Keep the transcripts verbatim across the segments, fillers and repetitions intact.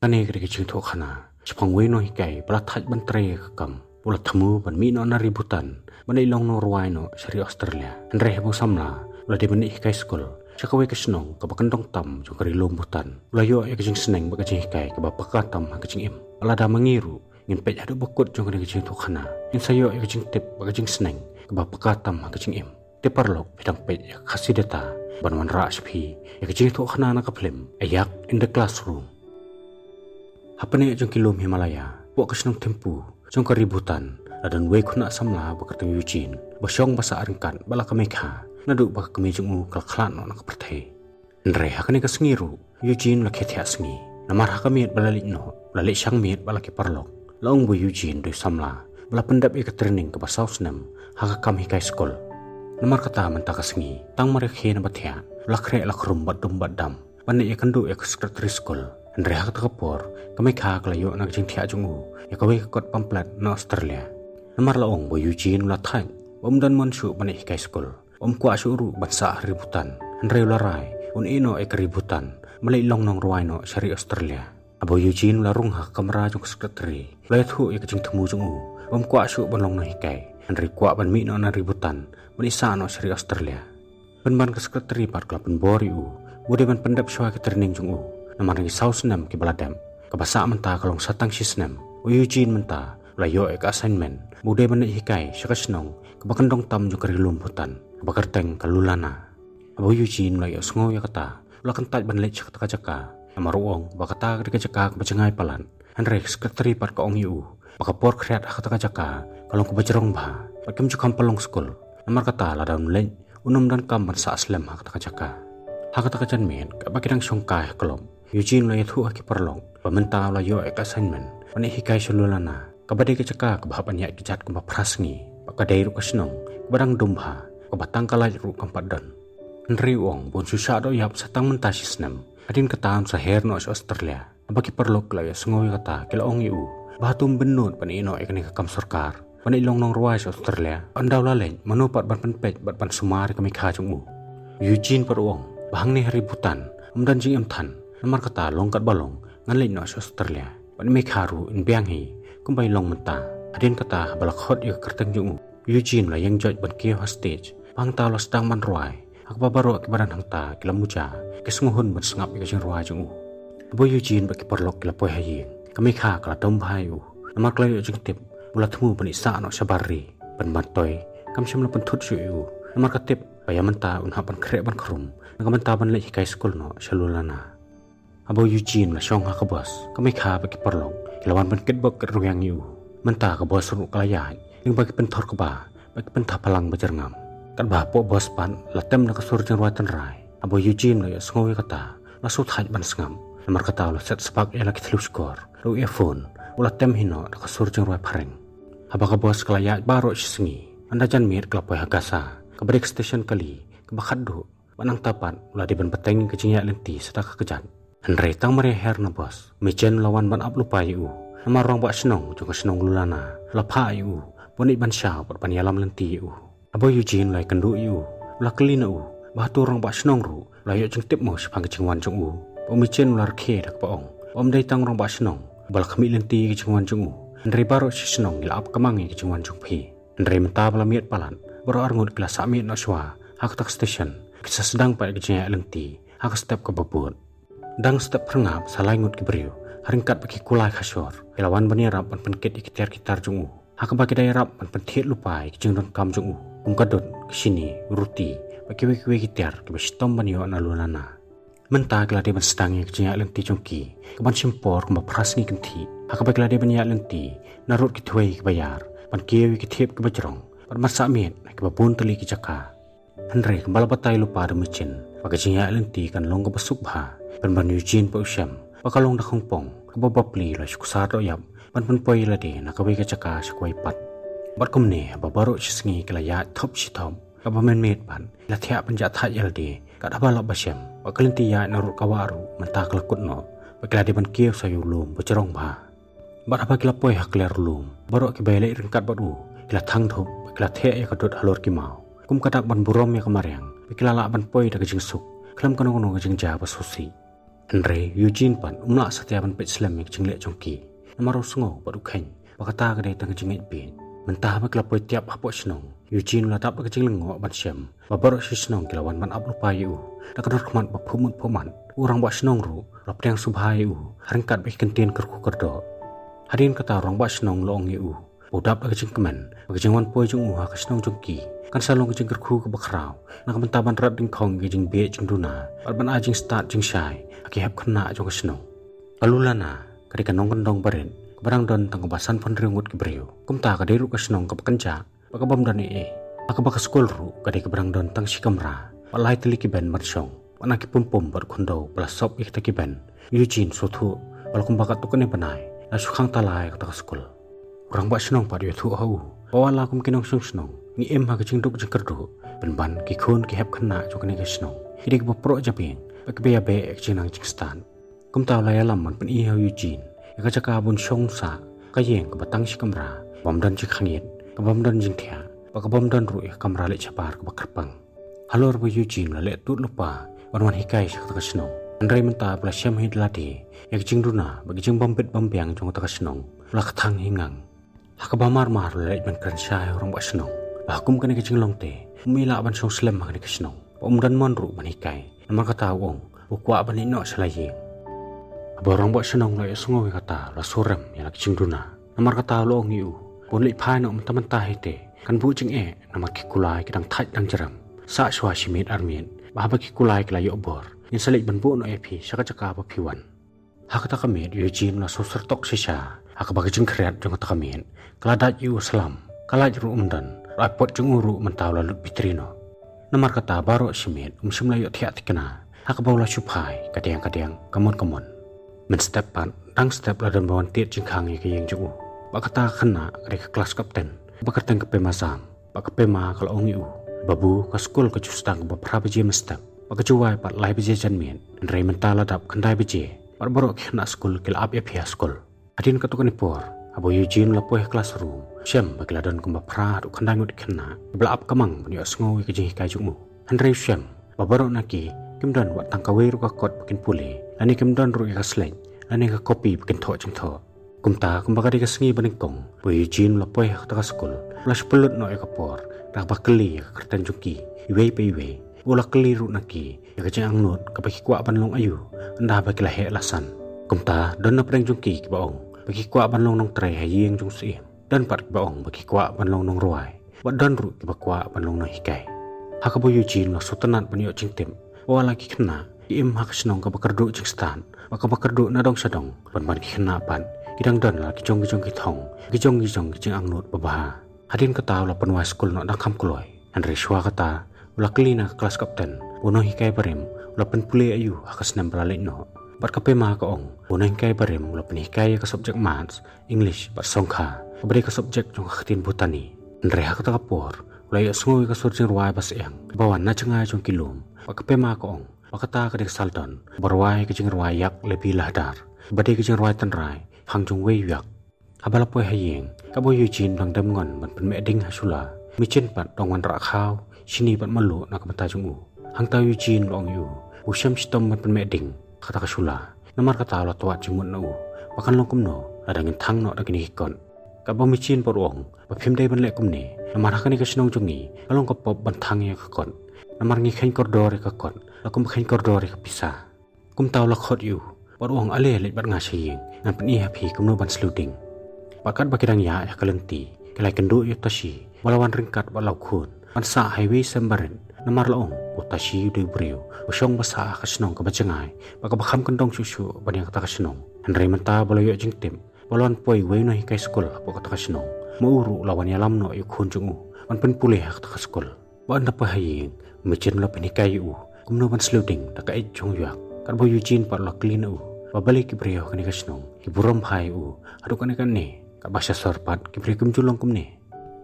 Kane ka dei ka jingthoh khana shaphang uwei u nonghikai ba la thait ban trei ïa ka kam, u la thmu ban mih noh na ri Bhutan ban leit long nongrwai noh sha ri Australia. Hynrei haba u samla u la dei ban leit hikai skul sha kawei ka shnong kaba kyndong tam jong ka ri lum Bhutan, u la ïoh ïa ka jingsneng bad ka jinghikai kaba paka tam ha ka jingim. Bad lada ma ngi ruh ngin peit haduh ba kut jong kane ka jingthoh khana, ngin sa ïoh ïa ka jingtip bad ka jingsneng kaba paka tam ha ka jingim. Te paralok, phi dang peit ïa ka Khasi Data ban wanrah sha phi ïa ka jingthoh khana na ka phlim A Yak in the Classroom. Hapdeng jong ki lum Himalaya, hapoh ka shnong Thimphu jong ka ri Bhutan, la don uwei u khynnah samla ba kyrteng Eugene, ba shong ba sah ryngkat bad la ka Megha naduh ba ka kmie jong u ka la khlad noh na ka pyrthei. Hynrei ha kane ka sngi ruh Eugene u la khie thiah sngi, namar ha ka miet ba la leit noh, u la leit shang miet bad la ki paralok. La ong ba u Eugene u dei u samla ba la pyndep ïa ka training kaba saw snem ha ka kam hikai skul. Namar kata mynta ka sngi, tang mar ïa khie ne ba thiah, u la khreh la khrum bad dum bad dam ban leit ïakynduh ïa ka secretary skul. Hynrei ha kata ka por, ka Megha ka la ïoh na ka jingthiah jong u ïa kawei ka kot pamphlet na Australia. Namar la ong ba u Eugene u la thait, ba um don mon shuh ban leit hikai skul, um kwah shuh ruh ban sah ha ri Bhutan. Hynrei u la rai un ïeh noh ïa ka ri Bhutan ban leit long nongrwai noh sha ri Australia. Haba u Eugene u la rung ha ka kamra jong ka secretary, u la ïathuh ïa ka jingthmu jong u ba um kwah shuh ban long nonghikai, hynrei u kwah ban mih noh na ri Bhutan ban ïeh sah noh sha ri Australia. Pynban ka secretary pat ka la pynbor ïa u ba u dei ban pyndep shuwa ïa ka training jong u, namar ngi saw snem kiba la dep. Kaba sah mynta ka long sa tang shi snem. U Eugene mynta u la ïoh ïa ka assignment ba u dei ban leit hikai sha ka shnong kaba kyndong tam jong ka ri lum Bhutan, kaba kyrteng ka Lulana. Haba u Eugene u la ïohsngew ïa kata, u la kyntait ban leit sha kata ka jaka, namar u ong ba kata ka dei ka jaka kaba jngai palat. Hynrei ka secretary pat ka ong ïa u ba ka por khriat ha kata ka jaka ka long kaba jrong bha, bad kim ju kham pynlong skul. Namar kata lada un leit, un ym donkam ban sah slem ha kata ka jaka. Ha kata ka janmiet, katba ki dang shongkai ha club, u Eugene u la ïathuh ha ki paralok ba mynta u la ïoh ïa ka assignment ban leit hikai sha Lulana, kaba dei ka jaka kaba hap ban ïaid kjat kumba phra sngi, bad ka dei ruh ka shnong kaba dang dum bha, kaba tang ka light ruh kam pat don. Hynrei u ong ba un shu shah doh ïap sa tang mynta shi snem, hadien kata un sa her noh sha Australia. Haba ki paralok ki la ïohsngew ïa kata, ki la ong ïa u ba hato um bynnud ban ïeh noh ïa kane ka kam sorkar ban leit long nongrwai sha Australia? Ynda u la leit, mano pat ban pynpeit bad ban sumar ïa ka Megha jong u? U Eugene pat u ong ba hangne ha ri Bhutan ym don jingim than, namar kata long katba long, ngan leit noh sha Australia. Bad i Megha ruh in biang hi kumba i long mynta. Hadien kata, haba la khot ïa ka kyrteng jong u, u Eugene u la ïeng joit ban kiew ha stage, bad hangta u la sdang ban rwai ha kaba baroh kiba don hangta ki la muja, ki sngewhun ban sngap ïa ka jingrwai jong u. Haba u Eugene bad ki paralok ki la poi ha ïing, ka Megha ka la dom bha ïa u, namar ka la ïoh jingtip ba u la thmu ban ïeh sah noh shabar ri. Pynban, kam shym la pynthut shuh ïa u, namar ka tip ba ïa mynta un hap ban khreh ban khrum na ka bynta ban leit hikai skul noh sha Lulana. Haba u Eugene u la shong ha ka bos, ka Megha bad ki paralok ki la wan ban kitbok kitrwiang ïa u. Mynta ka bos ruh ka la ïaid lyngba ki pynthor kba bad ki pynthor phalang bajyrngam. Katba hapoh bos pat la tem da ka sur jingrwai tynrai, haba u Eugene u la ïohsngew ïa kata, u la shu thait ban sngap. Namar kata u la set spah ïa la ki thliew shkor, ruh ïa phone u la tem hi noh da ka sur jingrwai phareng. Haba ka bos ka la ïaid baroh shi sngi, ynda janmiet ka la poi ha Gasa, kaba dei ka station kali kaba khatduh, bad nangta pat u la dei ban bteng ïa ka jingïaid lynti sa da ka kjat. Hynrei tang mar ïa her na bos, u Michen u la wan ban ap lypa ïa u. Namar u rangbah shnong jong ka shnong Lulana u la phah ïa u ban leit ban shaw bad ban ïalam lynti ïa u. Haba u Eugene u la ïakynduh ïa u, u la kylli na u ba hato u rangbah shnong ruh u la ïoh jingtip mo shaphang ka jingwan jong u. Bad u Michen u la rkhie da kaba ong ba ym dei tang u rangbah shnong uba la khmih lynti ïa ka jingwan jong u, hynrei baroh shi shnong ngi la ap kamang ïa ka jingwan jong phi. Hynrei mynta ba la miet palat, baroh arngut ki la sah miet noh shuwa ha kata ka station, ki sa sdang pat ïa ka jingïaid lynti ha ka step kaba bud. Dang step phyrngap, sa lai ngut ki briew ha ryngkat bad ki kulai khashor ki la wan ban ïarap ban pynkit ïa ki tiar ki tar jong u, ha kaba ki da ïarap ban pynthied lypa ïa ki jingdonkam jong u, kum ka dud, ka shini, ruti bad kiwei kiwei ki tiar kiba shitom ban ïoh na Lulana. Mynta ki la dei ban sdang ïa ka jingïaid lynti jong ki kaban shim por kumba phra sngi kynthih, ha kaba ki la dei ban ïaid lynti narud ki thwei kiba ïar, ban kiew ïa ki thep kiba jrong bad ban sah miet ha kiba bun tylli ki jaka. Hynrei kumba la batai lypa da u Michen ba ka jingïaid lynti kan long kaba suk bha, pynban u Eugene pat u shem ba ka long da ka hongpong kaba bapli, la shu ksar doh ïap ban pynpoi ïa lade na kawei ka jaka sha kawei pat. Bad kumne, haba baroh shi sngi ki la ïaid thop shi thop, kaba mynmiet pat ki la thiah pynjah thait ïa lade kat haba lap ba shem, bad ka lynti ïaid narud ka wah ruh mynta ka la kut noh, bad ki la dei ban kiew sha ïa u lum ba jrong bha. Bad haba ki la poi ha kliar u lum, baroh kiba ïaleit ryngkat bad u ki la thang dhup bad ki la theh ïa ka dud halor ki maw, kum ka dak ban burom ïa ka mariang, bad ki la lah ban poi da ka jingsuk khlem kano kano ka jingjia ba sngewsih. Hynrei Eugene pat um lah satia ban peit slem ïa ka jingleh jong ki. Namar u sngew bad u kheiñ ba kata ka dei tang ka jingngeit bieit. Mynta ba ki la poi tiap hapoh shnong, Eugene u la dap da ka jinglyngngoh ban shem ba baroh shi shnong ki la wan ban ap lypa ïa u. Da ka dohnud ba phuh mut phuh mat, u rangbah shnong ruh u la pdiang sngewbha ïa u ha ryngkat bad ki kyntien kyrkhu kyrdoh. Hadien kata u rangbah shnong u la ong ïa u ba u dap da ka jingkmen ba ka jingwan poi jong u ha ka shnong jong ki kan sa long ka jingkyrkhu kaba khraw na ka bynta ban rat dyngkhong ïa ka jingbieit jingduna bad ban ai jingstad jingshai ha ki hep khynnah jong ka shnong. Ka Lulana ka dei ka nongkyndong barit kaba dang don tang kaba sanphew hynriew ngut ki briew. Kumta ka dei ruh ka shnong kaba kynjah bad ka bym don ei ei. Ha kaba ka skul ruh ka dei kaba dang don tang shi kamra bad lai tylli ki bench ban shong. Bad na ki pum pum bad khyndew ba la sop ïa kita ki bench, Eugene u sngewthuh ba la kumba katto katne bnai la shu khang tala ïa kata ka skul. U rangbah shnong pat u ïathuh ha u ba wat la kum ki nongshong shnong ngi im ha ka jingduk jingkyrduh, pynban ki khun ki hep khynnah jong kane ka shnong ki dei kiba proh jabieng bad kiba ïabeh ïa ka jingnang jingstad. Kumta u la ïalam ban pyni ha u Eugene ïa ka jaka ba un shong sah, ka ïing kaba tang shi kamra, bym don jingkhang ïit, ka bym don jingthiah bad ka bym don ruh ïa ka kamra leit shapar kaba kyrpang. Halor ba u Eugene u la leh tut lypa ban wan hikai sha kata ka shnong, hynrei mynta ba u la shem hi da lade ïa ka jingduna bad ka jingbym bit bym biang jong kata ka shnong, u la kthang hi ngang. Ha kaba mar mar u la leit ban kren shai ha u rangbah shnong ba ha kum kane ka jinglong te um lah ban shong slem ha kane ka shnong, ba um don mon ruh ban hikai. Namar kata u ong ba u kwah ban leit noh sha la ïing. Haba u rangbah shnong u la ïohsngew ïa kata u la surem ïa la ka jingduna. Namar kata u la ong ïa u ba un leit phai noh mynta mynta hi te, kan buh jingeh namar ki kulai ki dang thait dang jrem. Sah shuwa shi miet ar miet, ba haba ki kulai ki la ïoh bor ngin sa leit ban buh noh ïa phi sha ka jaka ba phi wan. Ha kata ka miet u Eugene u la sngewsyrtok shisha ha kaba ka jingkhriat jong kata ka miet ka la dait ïa u slam. Ka light ruh um don, u iPod jong u ruh mynta u la lut battery noh. Namar kata baroh shi miet um shym la ïoh thiah thikna ha kaba u la shu phai ka diang ka diang, ka mon ka mon. Mynstep pat dang step la don ba wan tied jingkhang ïa ka ïing jong u. Bad kata ka khynnah ka dei ka klas kapten ba kyrteng ka Pema Zam. Bad ka Pema ka la ong ïa u, Babu, ka skul ka ju sdang kaba phra baje mynstep bad ka ju wai pat lai baje janmiet, hynrei mynta la dap khyndai baje bad baroh ki khynnah skul ki la ap ïa phi ha skul. Hadien katto katne por haba u Eugene u la poi ha classroom, u shem ba ki la don kumba phra haduh khyndai ngut ki khynnah kiba la ap kamang ban ïohsngew ïa ka jinghikai jong u. Hynrei u shem ba baroh na ki kim don wat tang kawei ruh ka kot ba kin pule, lane kim don ruh ïa ka slate lane ka kopi ba kin thoh jingthoh. Kumta kumba ka dei ka sngi ba nyngkong ba u Eugene u la poi ha kata ka skul, u la shu pynlut noh ïa ka por da kaba kylli ïa ka kyrteng jong ki iwei pa iwei. U la kylli ruh na ki ïa ka jingangnud kaba ki kwah ban long aïu ynda ba ki la heh la san. Kumta don na pdeng jong ki kiba ong ba ki kwah ban long nongtrei ha ïing jong u syiem. Don pat kiba ong ba ki kwah ban long nongrwai, bad don ruh kiba kwah ban long nonghikai. Ha kaba u Eugene u la sngewtynnat ban ïoh jingtip ba wat la ki khynnah ki im ha ka shnong kaba kyrduh jingstad bad kaba kyrduh na dong sha dong, pynban ki khynnah pat ki dang don la ki jong ki jong ki thong, ki jong ki jong ki jingangnud babha. Hadien kata u la pynwai skul noh dang kham kloi. Hynrei shuwa kata u la kylli na ka klas kapten ba u nonghikai barim u la pynpule aïu ha ka snem ba la leit noh. Bad ka Pema ka ong ba u nonghikai barim u la pynhikai ïa ka subject Maths, English bad Songkha, kaba dei ka subject jong ka ktien Bhutani. Hynrei ha kata ka por u la ïohsngew ïa ka sur jingrwai ba syiang ba wan na jngai jong ki lum. Bad ka Pema ka ong ba kata ka dei ka Saldon ba rwai ka jingrwai Ïak Lebi Lahdar, ba dei ka jingrwai tynrai phang jong uwei u ïak. Haba la poi ha ïing, kaba u Eugene u dang dem ngon ban pynmeh ding ha shula, u Mijen pat u dang wanrah khaw, shini bad malu na ka bynta jong u. Hangta u Eugene u la ong ïa u ba u shem shitom ban pynmeh ding ha kata ka shula. Namar kata u la twad jingmut na u ba kan long kumno lada ngin thang noh da kine ki kot. Katba u Mijen pat u ong ba phim dei ban leh kumne, namar ha kane ka shnong jong ngi ka long ka pop ban thang ïa ka kot. Namar ngi kheiñ kordor ïa ka kot la kumba kheiñ kordor ïa ka pisa. Kumta u la khot ïa u bad u ong, ale leit bad nga sha ïing, ngan pyni ha phi kumno ban sliew ding. Bad katba ki dang ïaid ha ka lynti ki la ïakynduh ïa u Tashi ba la wan ryngkat bad la u khun ban sah ha iwei sem barit. Namar la ong ba u Tashi u dei u briew ba shong ba sah ha ka shnong kaba jngai bad kaba kham kyndong shuh shuh ban ïa kata ka shnong. Hynrei mynta ba la ïoh jingtip ba la wan poi uwei u nonghikai skul hapoh kata ka shnong, ma u ruh u la wan ïalam noh ïa u khun jong u ban pynpule ha kata ka skul. Bad ynda poi ha ïing, u Mijen u la pynhikai ïa u kumno ban sliew ding da ka eit jong u ïak. Katba u Eugene pat u la kylli na u ba balei ki briew ha kane ka shnong ki burom bha ïa u haduh katne katne, katba sha sor pat ki briew kim ju long kumne.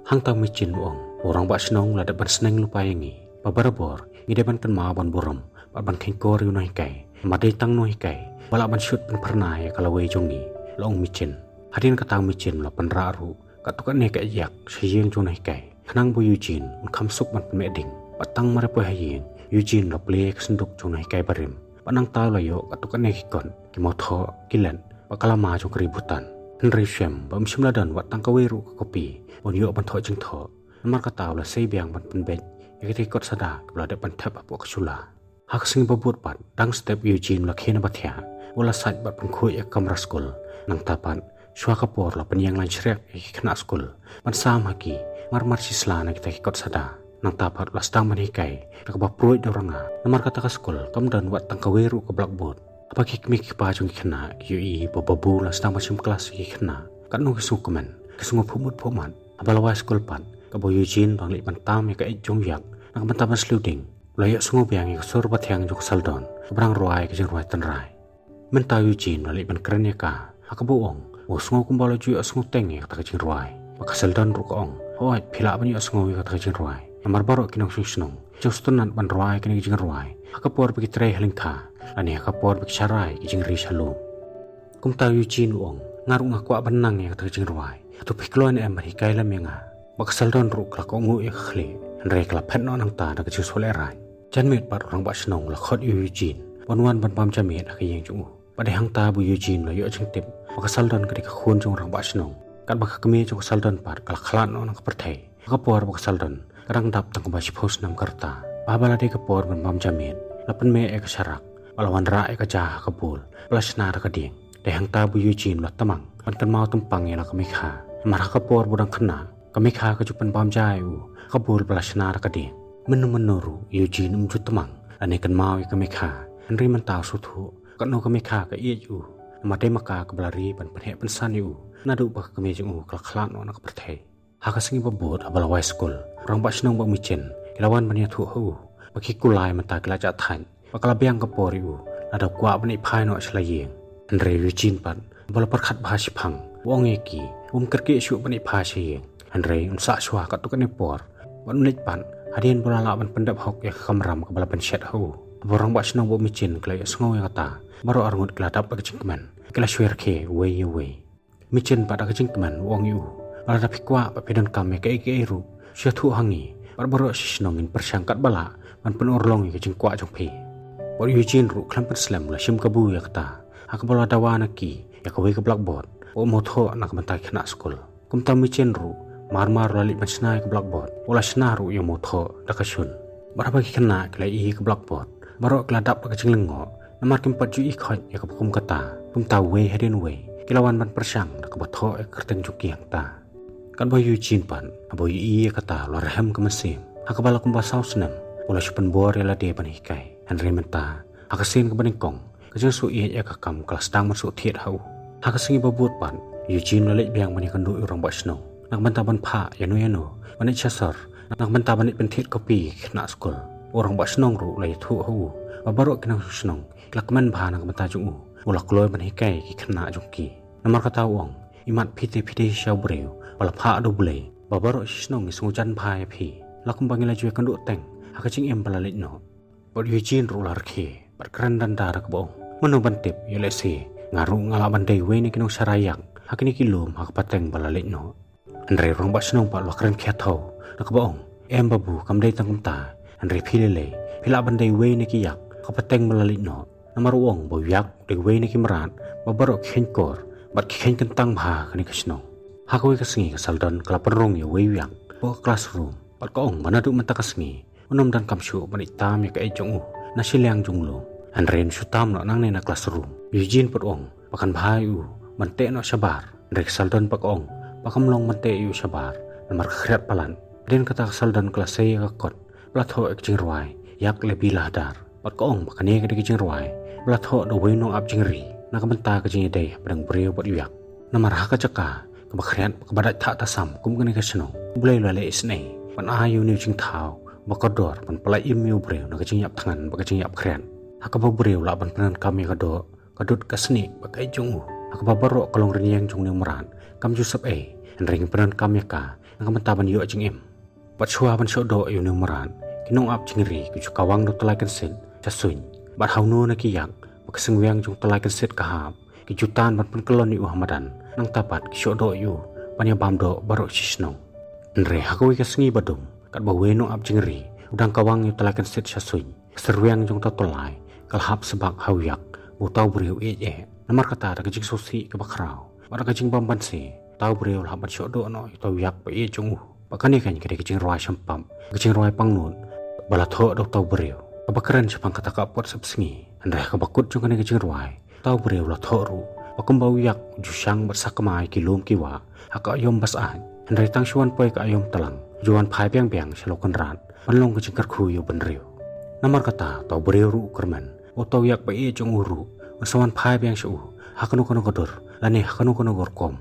Hangta u Mijen u ong ba u rangbah shnong u la dep ban sneng lypa ïa ngi, ba barabor ngi dei ban kynmaw ban burom bad ban kheiñkor ïa u nonghikai. Namar dei tang nonghikai ba lah ban shut pynphyrnai ïa ka lawei jong ngi, la ong u Mijen. Hadien kata u Mijen u la pynrah ruh katto katne ka eit ïak sha ïing jong u nonghikai, khnang ba u Eugene un kham suk ban pynmeh ding. Bad tang mar ïa poi ha ïing, u Eugene u la plie ïa ka synduk jong u nonghikai barim Bad nangta u la ïoh katto katne ki kot, ki mawthoh, ki let bad ka lama jong ka ri Bhutan. Hynrei u shem ba um shym la don wat tang kawei ruh ka kopi ba un ïoh ban thoh jingthoh. Namar kata u la sei biang ban pynbeit ïa kita ki kot sada kiba la dep ban thep hapoh ka shula. Ha ka sngi ba bud pat, dang step u Eugene u la khie na ba thiah, u la sait bad pynkhuid ïa ka kamra skul. Nangta pat, shuwa ka por u la pynïeng lain shriak ïa ki khynnah skul ban sam ha ki, mar mar shi sla na kita ki kot sada. Nangta pat u la sdang ban hikai da kaba pruid da u ranga. Namar kata ka skul kam don wat tang kawei ruh ka blackboard. Haba ki kmie ki kpa jong ki khynnah ki ïohi ba u babu u la sdang ban shim klas ïa ki khynnah, katno ki sngewkmen, ki sngewphuh mut phuh mat. Haba la wai skul pat, katba u Eugene u dang leit ban tam ïa ka eit jong u ïak na ka bynta ban sliu ding, u la ïohsngew biang ïa ka sur bathiang jong ka Sheldon kaba dang rwai ka jingrwai tynrai. Mynta u Eugene u la leit ban kren ïa ka, ha kaba u ong ba u sngew kumba u la ju ïohsngew teng ïa kata ka jingrwai. Bad ka Sheldon ruh ka ong, hooid, phi lah ban ïohsngew ïa kata ka jingrwai, namar baroh ki nongshong shnong ki sngewtynnat ban rwai kane ka jingrwai ha ka por ba ki trei ha lyngkha lane ha ka por ba ki sharai ki jingri sha lum. Kumta u Eugene u ong, nga ruh nga kwah ban nang ïa kata ka jingrwai. Hato phi kloi ne em ban hikai lem ïa nga? Bad ka Sheldon ruh ka la kohnguh ïa ka khlieh, hynrei ka la phet noh nangta da ka jingsngewlehraiñ. Janmiet pat u rangbah shnong u la khot ïa u Eugene ban wan ban bam jamiet ha ka ïing jong u. Bad dei hangta ba u Eugene u la ïoh jingtip ba ka Sheldon ka dei ka khun jong u rangbah shnong, katba ka kmie jong ka Sheldon pat ka la khlad noh na ka pyrthei ha ka por ba ka Sheldon ka dang dap tang kumba shiphew snem ka rta. Bad haba la dei ka por ban bam jamiet, la pynmih ïa ka sharak bad la wanrah ïa ka ja ha ka bul bad la shna da ka dieng. Dei hangta ba u Eugene u la tmang ban kynmaw tympang ïa la ka Megha. Namar ha ka por ba u dang khynnah, ka Megha ka ju pynbam ja ïa u ha ka bul ba la shna da ka dieng. Mynno mynno ruh u Eugene um ju tmang lane kynmaw ïa ka Megha, hynrei mynta u sngewthuh katno ka Megha ka ïeit ïa u. Namar dei ma ka kaba la ri ban pynheh pynsan ïa u naduh ba ka kmie jong u ka la khlad noh na ka pyrthei. Ha ka sngi ba bud haba la wai skul, u rangbah shnong bad u Michen ki la wan ban ïathuh ha u ba ki kulai mynta ki la jah thait bad ka la biang ka por ïa u, lada u kwah ban ïaid phai noh sha la ïing. Hynrei u Eugene pat, uba la pyrkhat bha shiphang, u ong ïa ki um kyrkieh shuh ban ïaid phai sha ïing, hynrei un sah shuwa katto katne por bad un leit pat hadien ba u la lah ban pyndep hok ïa ka kamram kaba la pynshet ha u. Haba u rangbah shnong bad u Michen ki la ïohsngew ïa kata, baroh arngut ki la dap da ka jingkmen, ki la shwe rkhie uwei ïa uwei. U Michen pat da ka jingkmen u ong ïa u, lada phi kwah ba phi donkam ïa kaei kaei ruh, shu ïathuh ha ngi, bad baroh shi shnong ngin pyrshang katba lah ban pynurlong ïa ka jingkwah jong phi. Bad u Eugene ruh khlem pynslem u la shim kabu ïa kata, ha kaba u la dawa na ki ïa kawei ka blackboard ba u mawthoh na ka bynta ki khynnah skul. Kumta u Michen ruh mar mar u la leit ban shna ïa ka blackboard, u la shna ruh ïa u mawthoh da ka shun. Bad haba ki khynnah ki la ïohi ïa ka blackboard, baroh ki la dap da ka jinglyngngoh, namar kim pat ju i khoit ïa kaba kum kata. Kumta uwei hadien uwei ki la wan ban pyrshang da kaba thoh ïa ka kyrteng jong ki hangta. Katba u Eugene pat, haba u ïohi ïa kata u la rhem ka mynsiem. Ha kaba la kumba saw snem u la shu pynbor ïa lade ban hikai, hynrei mynta ha ka sien kaba nyngkong, ka jingsngewsih ïa ka kam ka la sdang ban sngewthied ha u. Ha ka sngi ba bud pat, u Eugene u la leit biang ban ïakynduh ïa u rangbah shnong na ka bynta ban phah ïano ïano ban leit sha sor, na ka bynta ban leit pynthied kopi ïa ki khynnah skul. U rangbah shnong ruh u la ïathuh ha u ba baroh ki nongshong shnong ki la kmen bha na ka bynta jong u, u la kloi ban hikai ïa ki khynnah jong ki. Namar kata u ong, imat phi te phi dei shisha u briew ba la phah da U Blei, ba baroh shi shnong ngi sngewjan bha ïa phi, la kumba ngi la ju ïakynduh teng ha ka jingim ba la leit noh. Bad u Eugene ruh u la rkhie bad kren danda da kaba ong, mano ban tip, ïoh lehse nga ruh nga lah ban dei uwei na ki nongsharai ïak ha kine ki lum ha ka pateng ba la leit noh. Hynrei u rangbah shnong pat u la kren khia thaw da kaba ong, em babu, kam dei tang kumta, hynrei phi lei lei phi lah ban dei uwei na ki ïak ha ka pateng ba la leit noh. Namar u ong ba u ïak u dei uwei na ki mrad ba baroh ki kheiñ kor bad ki kheiñ kyntang bha ha kane ka shnong. Ha kawei ka sngi ka Sheldon ka la pynrung ïa uwei u ïak hapoh ka classroom bad ka ong ba naduh mynta ka sngi un ym donkam shuh ban ïaid tam ïa ka eit jong u na shiliang jong u lum. Hynrei un shu tam noh nangne na classroom. U Eugene pat u ong ba kan bha ïa u ban teh noh shabar, hynrei ka Sheldon pat ka ong ba kam long ban teh ïa u shabar namar ka khriat palat. Hadien kata ka Sheldon ka la sei ïa ka kot ba la thoh ïa ka jingrwai Ïak Lehbi Lahadar, bad ka ong ba kane ka dei ka jingrwai ba la thoh da uwei u nongap jingri na ka bynta ka jingïadei hapdeng u briew bad u ïak. Namar ha ka jaka kaba khriat bad kaba dait thah thah sam kum kane ka shnong, U Blei u la leh isynei ban ai ïa une u jingthaw ba kordor ban pyllait im ïa u briew na ka jingïap thngan bad ka jingïap khriat, ha kaba u briew u lah ban pyndonkam ïa ka doh, ka dud, ka snieh bad ka eit jong u, ha kaba baroh ka longrynïeng jong une u mrad kam ju sep ei, hynrei ngin pyndonkam ïa ka na ka bynta ban ïoh jingim. Bad shuwa ban shoh doh ïa une u mrad, ki nongap jingri ki ju kawang da u tyllai kynsit sha suiñ, bad ha uno na ki ïak ba ka singwiang jong u tyllai kynsit ka hap, ki ju tan ban pynkyllon ïa u ha madan, nangta pat ki shoh doh ïa u ban ïa bam doh baroh shi shnong. Hynrei ha kawei ka sngi ba dum, katba uwei u nongap jingri u dang kawang ïa u tyllai kynsit sha suiñ, ka syrwiang jong uta u tyllai ka la hap sbak ha u ïak ba uta u briew u ïeit eh. Namar kata da ka jingsngewsih kaba khraw bad da ka jingbymbanse, uta u briew u la hap ban shoh doh noh ïa uta u ïak ba ïeit jong u. Bad kane kan ka dei ka jingrwai shempap, ka jingrwai pangnud ba la thoh da uta u briew, kaba kren shaphang kata ka apot sepsngi. Hynrei ha kaba kut jong kane ka jingrwai, uta u briew u la thoh ruh ba kumba u ïak u ju shang bad sakma ïa ki lum ki wah ha ka aïom ba syaid, hynrei tang shu wan poi ka aïom tlang, u ju wan phai biang biang sha la u kynrad ban long ka jingkyrkhu ïa u bynriew. Namar kata uta u briew ruh u kyrmen ba uta u ïak ba ïeit jong u ruh un sa wan phai biang sha u ha kano kano ka dur lane ha kano kano ka rukom.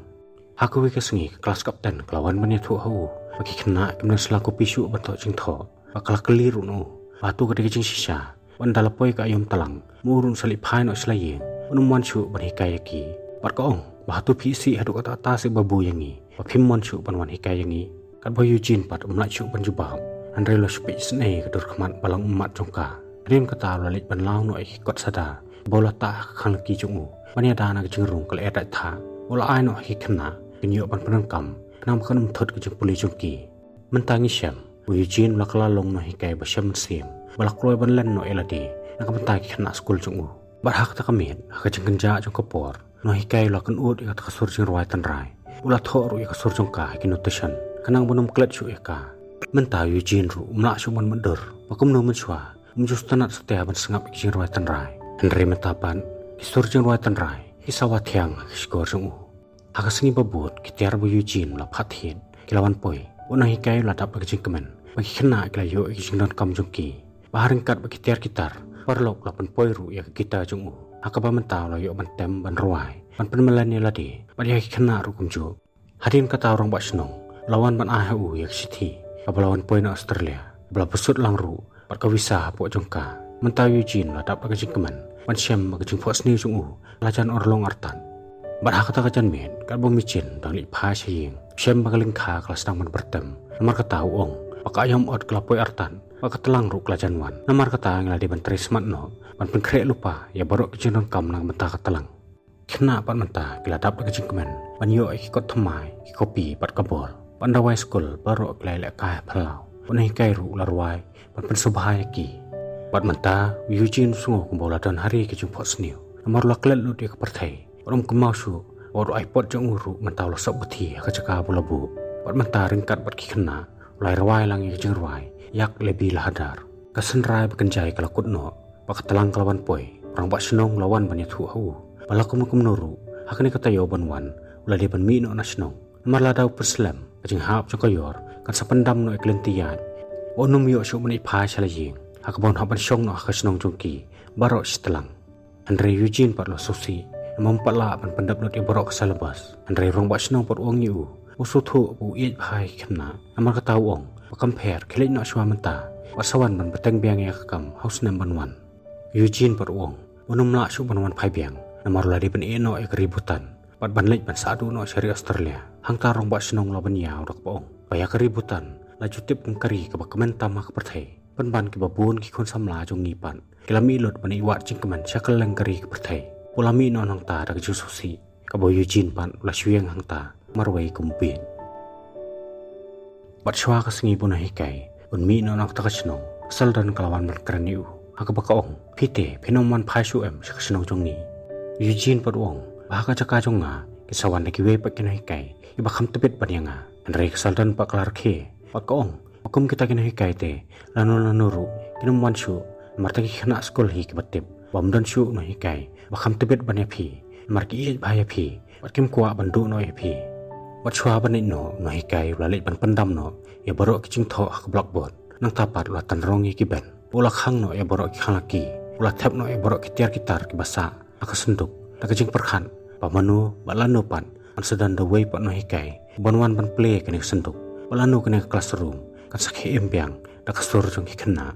Ha kawei ka sngi ka klas kapten ka la wan ban ïathuh ha u ba ki khynnah kim don sla copy shuh ban thoh jingthoh. Bad ka la kylli ruh na u ba hato ka dei ka jingshisha ba ynda la poi ka aïom tlang, ma u ruh un sa leit phai noh sha la ïing, un ym wan shuh ban hikai ïa ki. Bad ka ong ba hato phi isih haduh katta katta seh ba bun ïa ngi ba phim mon shuh ban wan hikai ïa ngi? Katba u Eugene pat um lah shuh ban jubab, hynrei u la shu peit isynei ïa ka dur khmat balang ummat jong ka. Hadien kata u la leit ban law noh ïa ki kot sada ba u la tah ha ka khanglaki jong u ban ïada na ka jingrung ka lyer daitthah ba u la ai noh ha ki khynnah kin ïoh ban pyndonkam khnang ba kan ym thut ka jingpule jong ki. Mynta ngi shem ba u Eugene u la kylla long u nonghikai ba shem mynsiem, ba la kloi ban len noh ïa lade na ka bynta ki khynnah skul jong u. Bad ha kata ka miet, ha ka jingkynjah jong ka por, u nonghikai u la kynud ïa kata ka sur jingrwai tynrai. U la thoh ruh ïa ka sur jong ka ha ki notation khnang ban ym klet shuh ïa ka. Mynta u Eugene ruh um lah shuh ban mutdur ba kumno mynshuwa um ju sngewtynnat satia ban sngap ïa ki jingrwai tynrai. Hynrei mynta pat, ki sur jingrwai tynrai ki sawa thiang ha ki shkor jong u. Ha ka sngi ba bud, ki tiar ba u Eugene u la phah thied ki la wan poi. U nonghikai u la dap da ka jingkmen ba ki khynnah ki la ïoh ïa ka jingdonkam jong ki. Bad ha ryngkat bad ki tiar ki tar, u paralok u la pynpoi ruh ïa ka guitar jong u, ha kaba mynta u la ïoh ban tem ban rwai ban pynmlien ïa lade bad ïa ki khynnah ruh kumjuh. Hadien kata u rangbah shnong u la wan ban ai ha u ïa ka shithi kaba la wan poi na Australia, kaba la pynsut lang ruh bad ka visa hapoh jong ka. Mynta u Eugene u la dap da ka jingkmen ban shem ba ka jingphohsniew jong u ka la jan urlong artat. Bad ha kata ka janmiet, katba u Eugene u dang leit phai sha ïing, u shem ba ka lyngkha ka la sdang ban byrtem. Namar kata u ong ba ka aïom ot ka la poi artat bad ka tlang ruh ka la jan wan. Namar kata ngi la dei ban trei smat noh ban pynkhreh lypa ïa baroh ki jingdonkam na ka bynta ka tlang. Khynnah pat mynta ki la dap da ka jingkmen ban ïoh ïa ki kot thymmai, ki kopi bad ka bol. Bad ynda wai skul baroh ki la ïalehkai ha phyllaw. U nonghikai ruh u la rwai ban pynsngewbha ïa ki. Bad mynta u Eugene u sngew kumba u la don ha ri ka jingphohsniew, namar u la klet lut ïa ka pyrthei bad um kynmaw shuh ba u ai pot jong u ruh mynta u la sop puthi ha ka jaka ba u la buh. Bad mynta ryngkat bad ki khynnah u la rwai lang ïa ka jingrwai Ïak Lehbi Lahadar. Ka synrai ba kynjai ka la kut noh bad ka tlang ka la wan poi. U rangbah shnong u la wan ban ïathuh ha u ba la kumno kumno ruh, ha kane ka taïew ban wan u la dei ban mih noh na shnong. Namar lada u pynslem, ka jinghap jong ka ïor kan sa pyndam noh ïa ka lynti ïaid, ba un ym ïoh shuh ban leit phai sha la ïing, ha kaba un hap ban shong noh ha ka shnong jong ki baroh shi tlang. Hynrei u Eugene pat u la sngewsih, namar um pat lah ban pyndep lut ïa baroh ka syllabus. Hynrei u rangbah shnong pat u ong ïa u ba u sngewthuh ba u ïeit bha ïa ki khynnah. Namar kata u ong ba kam pher, khie leit noh shuwa mynta bad sa wan ban bteng biang ïa ka kam ha u snem ban wan. U Eugene pat u ong ba un ym lah shuh ban wan phai biang, namar u la dei ban ïeh noh ïa ka ri Bhutan bad ban leit ban sah duh noh sha ri Australia. Hangta u rangbah shnong u la ban ïaw da kaba ong ba ïa ka ri Bhutan la ju tip kum ka ri kaba kmen tam ha ka pyrthei. Pynban kiba bun ki khun samla jong ngi pat ki la mih lut ban ïa wad jingkmen sha kylleng ka ri ka pyrthei. U la mih noh nangta da ka jingsngewsih, kaba u Eugene pat u la shu ïeng hangta marwei kum u bieit. Bad shuwa ka sngi ba u nonghikai un mih noh na kata ka shnong, ka syldon ka la wan ban kren ïa u, ha kaba ka ong, "Phi te phin ym wan phai shuh em sha ka shnong jong ngi?" U Eugene pat u ong ba ha ka jaka jong nga kin sa wan da kiwei pat ki nonghikai kiba kham tbit ban ïa nga. Hynrei ka syldon pat ka la rkhie bad ka ong ba kum kita ki nonghikai te, lano lano ruh kin ym wan shuh, namar tang ki khynnah skul hi kiba tip ba ym don shuh u nonghikai ba kham tbit ban ïa phi, namar ki ïeit bha ïa phi bad kim kwah ban duh noh ïa phi. Bad shuwa ban leit noh, u nonghikai u la leit ban pyndam noh ïa baroh ki jingthoh ha ka blackboard. Nangta pat u la tan rong ïa ki bench, u la khang noh ïa baroh ki khanglaki, u la thep noh ïa baroh ki tiar ki tar kiba sah ha ka synduk da ka jingpyrkhat ba mano bad lano pat kan sa don da uwei pat u nonghikai ban wan ban plie ïa kane ka synduk, bad lano kane ka classroom kan sa khie im biang da ka sur jong ki khynnah.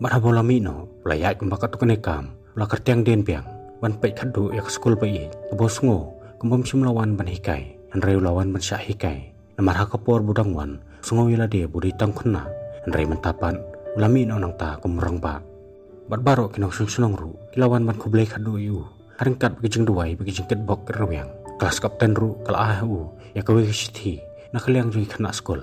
Bad haba u la mih noh, u la ïaid kumba katto katne kam, u la kyrtiang dien biang ban peit khatduh ïa ka skul ba ïeit, kaba u sngew kumba um shym la wan ban hikai, hynrei u la wan ban shah hikai. Namar ha ka por ba u dang wan, u sngew ïa lade ba u dei tang u khynnah, hynrei mynta pat u la mih noh nangta kum u rangbah. Bad baroh ki nongshong shnong ruh ki la wan ban khublei khatduh ïa u, ha ryngkat bad ki jingduwai bad ki jingkitbok kitrwiang. Klas kapten ruh ka la ai ha u ïa kawei ka shithi na ka liang jong ki khynnah skul,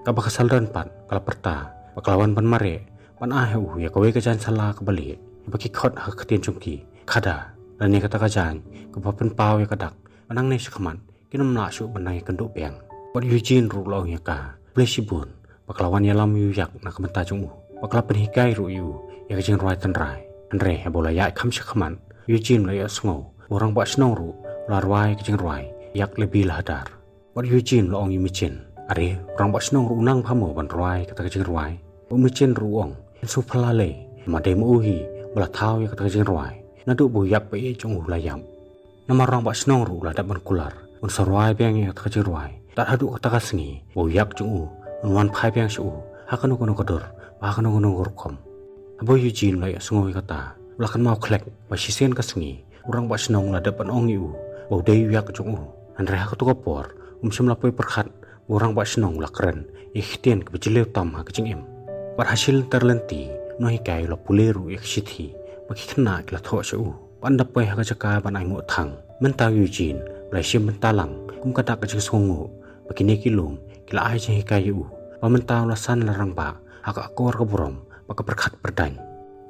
kaba ka syldon pat ka la pyrta ba ka la wan ban mareh ban ai ha u ïa kawei ka jaiñ sala kaba lieh. ba ki khot ha ka ktien jong ki khada, lane kata ka jaiñ kaba pynpaw ïa ka dak ba nangne shakhmat kin ym lah shuh ban nang ïakynduh biang. Bad Eugene ruh u la ong ïa ka, khublei shibun ba ka la wan ïalam ïa u Ïak na ka bynta jong u, ba ka la pynhikai ruh ïa u ïa ka jingrwai tynrai. Hynrei haba u la ïaid kham shakhmat, Eugene u la ïohsngew ba u rangbah shnong ruh u la rwai ka jingrwai Ïak Lebi Lahadar. Bad Eugene u la ong ïa u Michin, are u rangbah shnong ruh u nang bha mo ban rwai kata ka jingrwai? Bad u Michin ruh u ong, yn sngewphylla lei, namar dei ma u hi ba la thaw ïa kata ka jingrwai naduh ba u Ïak ba ïeit jong u u la ïap. Namar u rangbah shnong ruh u la dep ban kular un sa rwai biang ïa kata ka jingrwai tad haduh kata ka sngi ba u Ïak jong u un wan phai biang sha u ha kano kano ka dur, ba ha kano kano ka rukom. Haba u Eugene u la ïohsngew ïa kata, u la kynmaw khlek ba shisien ka sngi u rangbah shnong u la dep ban ong ïa u ba u dei u Ïak jong u. Hynrei ha kato ka por um shym la poi pyrkhat ba u rangbah shnong u la kren ïa ki ktien kiba jylliew tam ha ka jingim. Bad ha shi lynter lynti u nonghikai u la pule ruh ïa ka shithi ba ki khynnah ki la thoh sha u. Bad ynda poi ha ka jaka ban ai nguh thang, mynta u Eugene u la ïashim bynta lang kum ka dak ka jingsngewnguh ba kine ki lum ki la ai jinghikai ïa u, ba mynta u la san la rangbah ha ka akor ka burom bad ka pyrkhat pyrdaiñ.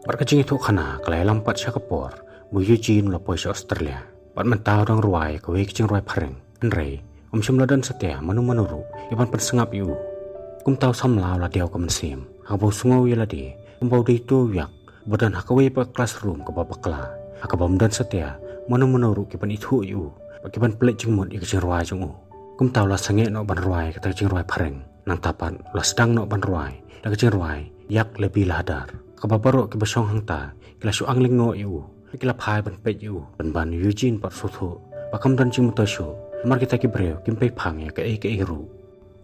Bad ka jingïathuhkhana ka la ïalam pat sha ka por ba u Eugene u la poi sha Australia. Bad mynta u dang rwai kawei ka jingrwai phareng. Hynrei um shym la don satia mano mano ruh ïa ban pynsngap ïa u. Kumta u samla u la diaw ka mynsiem ha kaba u sngew ïa lade kumba u dei uto u Ïak ba don ha kawei pat ka classroom kaba bakla, ha kaba ym don satia mano mano ruh ki ban ithuh ïa u bad ki ban pynleit jingmut ïa ka jingrwai jong u. Kumta u la sangeh noh ban rwai kata ka jingrwai phareng. Nangta pat u la sdang noh ban rwai da ka jingrwai Ïak Lebi Lahadar, kaba baroh kiba shong hangta ki la shu ang lyngngoh ïa u, ki la phai ban peit ïa u. Pynban u Eugene pat u sngewthuh ba kam don jingmyntoi shuh, namar kita ki briew kim pei phang ïa kaei kaei ruh.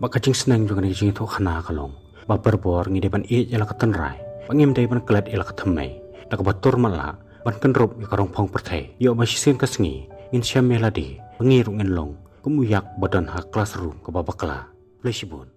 Bad ka jingsneng jong kane ka jingïathuhkhana ka long ba barabor ngi dei ban ïeit ïa la ka tynrai, ba ngim dei ban klet ïa la ka thymmei. Da kaba tur matlah ban kynrup ïa ka rongphong pyrthei, ïoh ba shisien ka sngi ngin shem ïa lade ba ngi ruh ngin long kum u Ïak ba don ha ka classroom kaba bakla. Khublei shibun.